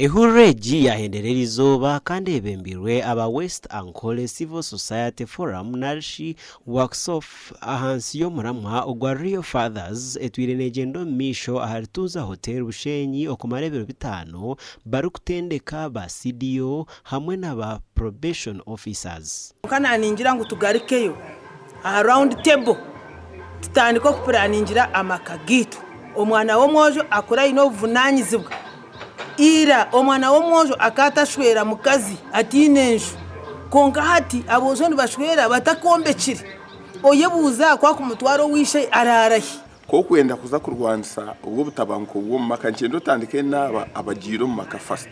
Ehururu egi yahendera eriizooba kandi eyebembeirwe aba West Ankole Civil Society Forum narishi WACSOF ahansi y'omuramwa ogwa Real Fathers etwire negyenda omu maisho ahari Tuuza Hotel Bushenyi okumara ebiro bitaano barikutendeka ba CDO hamwe na ba Probation Officers. Kwonka naningira ngu tugarukeyo aha round table tutandike okupuraningira amaka gaitu. Omwana w'omwojo akure aine obuvunanyizibwa. Ira omwana w'omwojo akaba atashwera mukazi ataine nju, kwonka hati aboojo nibashwera batakombekire. Oyebuuza ku akumutwara owa ishe araara hi? Ku okwenda kuza kurwanisa obwo obutabanguko bw'omu maka, nikyenda otandike n'aba abagiire omu maka first.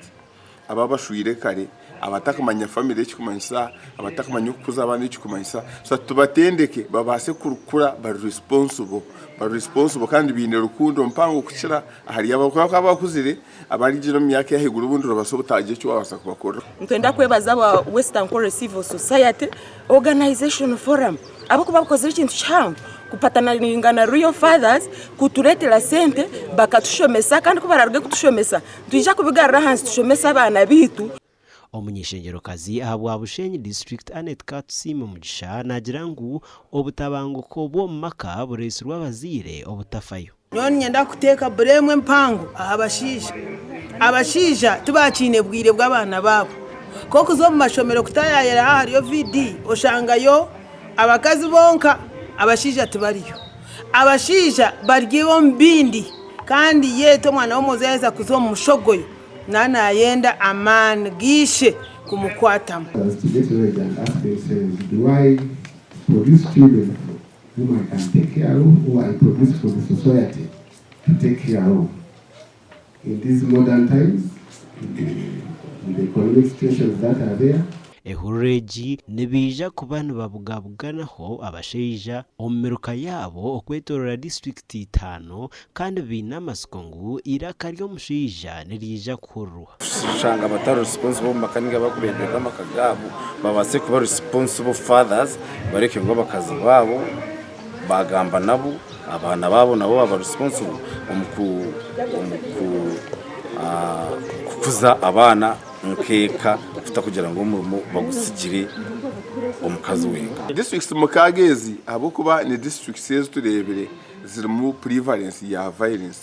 Aba abashwire kare, abatakumanya family ekikumanyisa, abatakumanya okukuza abaana ekikumanyisa, so that tubatendeke babaase kukura bari responsible, bari responsible kandi baine rukundo mpango kukira ahari abo ahabw'okuba abakuzire abarigire omu myaka ey'ahaiguru obundi nobaasa obutagira eki wabaasa kubakorera. Nitwenda kwebaza aba West Ankole Civil Society Organization Forum ahabw'okuba bakozire ekintu kihango kupatanaringa na Real Fathers kutureetera sente bakatushomesa kandi ku bararuge kutushomesa nitwija kubigarura ahansi tushomese abaana baitu. Omuny'eishengyerokazi ahabwa Bushenyi District Annet Katusiime Mugisha naagira ngu obutabanguko bw'omu maka bureetsirwe abazaire obutafayo. Nyowe niinyenda kuteeka buremu empango aha bashaija. Abashaija tibakiine bwire bw'abaana baabo. Nk'okuza omu mashomero kutaayaayira aha hariyo VD oshangayo abakazi bonka abashaija tibariyo. Abashaija bari omu bindi kandi yet omwana w'omwojo yaaheza kuza omu mushogoyo naaba naayenda amaani ga ishe kumukwatamu. Whom I can take care of or I produce for the society to take care of. In these modern times, in the, in the economic situations that are there, Ehururu egi nibaija kuba nibabugabuganaho abashaija omu miruka yaabo okwetoorora disiturikiti itaano kandi baine amatsiko ngu eiraka ry'omushaija niriija kuhurirwa. Kushanga abatari responsible omu maka ninga abarikureeberera amaka gaabo babaase kuba responsible fathers bareke ngu abakazi baabo baagamba nabo, abaana baabo nabo baaba responsible omu ku omu ku kukuza abaana nk'eka kutakugira ngu omurimo bagutsigire omukazi wenka. Districts mukaaga ezi ahabw'okuba ni districts ezi tureebire zirimu prevalence ya violence,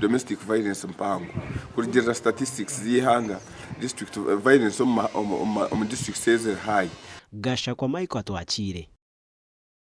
domestic violence mpango. Kurugiirira statistics z'eihanga, district violence omu districts ezi eri high. Gashakwa Michael Atwakiire.